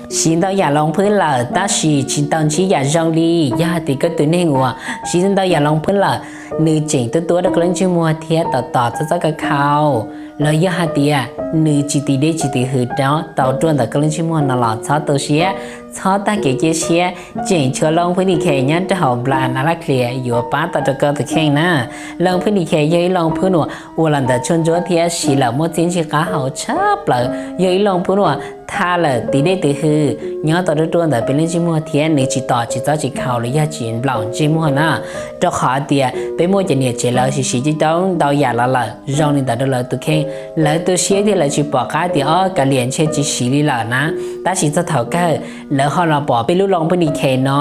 Siv ntau yam loos phwb lawm tab sis tsis tau ntsib yam zoo li. Yog hais tias koj tus neeg uas siv ntau yam loos phwb lawm, nws tseem tuab tuab rau koj lub ntsej muag thiab tos tos txhob txhob khaus khaus, los yog hais tias nws tsis tis dej tsis tis hwm rov tau ruaj ntawm koj lub ntsej muag no los txhob tu siab, txhob tag kev cia siab. Tseem tshuav loos phwb di khe nyob rau hauv nplas na laj khlias yuav pab tau rau koj tus kheej na. Loos phwb di khe yog ib loos phwb nuam ua los ntawm tshuaj ntsuab thiab siv lawm muaj txiaj ntsig qab hau tshaj plaws. Yog ib loos phwb nuam tha lawm tis dej tis hwm nyob tau ruaj ruaj ntawm peb lub ntsej muag thiab nws tsis tom tsis txhob tsis khaus los yog tsis nplaum ntsej muag na. Rau qhov tias peb muaj cov niam tsev lawv siv siv coob coob ntau yam los lawm zoo li ntawd rau lawv tus kheej, lawv tu siab thiab lawv tsis pom qab tias ob kav liam ntshe tsis siv li lawm na. Tab sis txog thaum kawg lawv ho los pom peb lub loos phwb di khe no,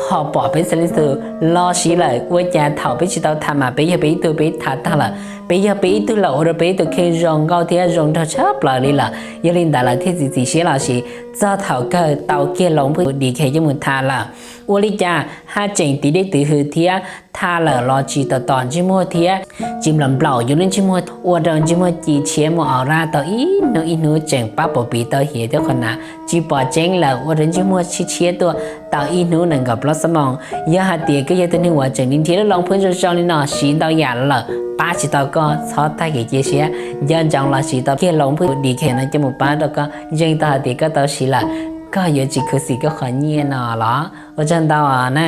ho pom peb xeeb lis xus los siv lawm, ua cas thaum peb tsis tau tha mas peb yog peb ib tug peb tha tag lawm, peb yog peb ib tug los ua rau peb tus kheej zoo nkauj thiab zoo nraug tshaj plaws li lawm. Yog li ntawd lawv thiaj txiav txim siab los siv. Txog thaum kawg tau kiag loos phwb di khe coj mus tha lawm, ua li cas haj tseem tis dej tis hwm thiab tha lawm los tsis tom tom ntsej muag thiab tsis nplaum nplaum yus lub ntsej muag, ua rau ntsej muag ci tshiab muaj au raj tau ib hnub ib hnub tseem pab pov piv tau hiav thiab qhov na tsis pom tseeb lawm ua rau ntsej muag tshiab tshiab tuaj tau ib hnub nees nkaum plaub xuab moos. Yog hais tias koj yog tus neeg uas tseem nrhiav lub loos phwb zoo zoo li no siv ntau yam lawm pab tsis tau koj, txhob tag kev cia siab, nco ntsoov los siv tau kiag loos phwb di khe no coj mus pab rau koj, ntseeg tau hais tias koj tau siv lawm, koj yuav tsis khuv xim koj qhov nyiaj no los? Ua tsaug ntau na.